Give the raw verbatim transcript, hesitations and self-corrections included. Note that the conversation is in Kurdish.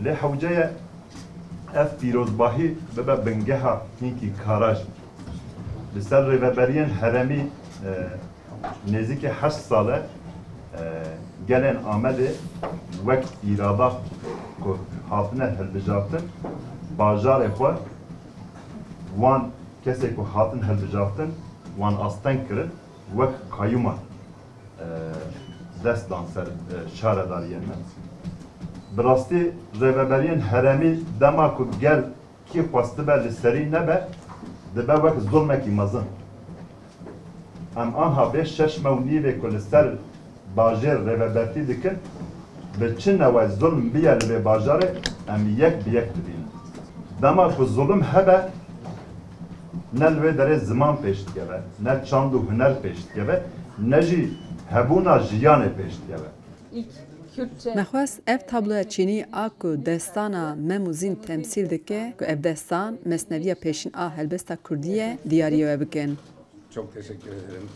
Lê hewce ye ev pîrozbahî bibe bingeha hînkî kara jî. Li ser rêveberiyên herêmî, e, nêzîkî heşt sal e, e, gelên Amedê wek îrada ku hatine hilbijartin, bajarê xwe wan kesê ku hatin hilbijartin, wan asteng kirin, wek kayûman, e, dest dan ser, e, şaredariyên me. Bi rastî rêveberiyên herêmî dema ku gel kî xwestibe li serî nebe, dibe wek zulmekî mezin. Em anha vê şeş meh û nîvê ku li ser bajêr rêvebertî dikin, bi çi newe zulm biye li vê bajarê, em yek bi yek dibînin. Dema ku zulm hebe, ne li wê derê ziman pêş dikeve, ne çand û huner pêş dikeve, ne jî hebûna jiyanê pêş dikeve. Me xwest ev tabloya çînî a ku destana Mem û Zîn temsîl dike, ku ev destan mesneviya pêşîn a helbesta kurdî ye, diyarî we bikin. Çok teşekkür ederim.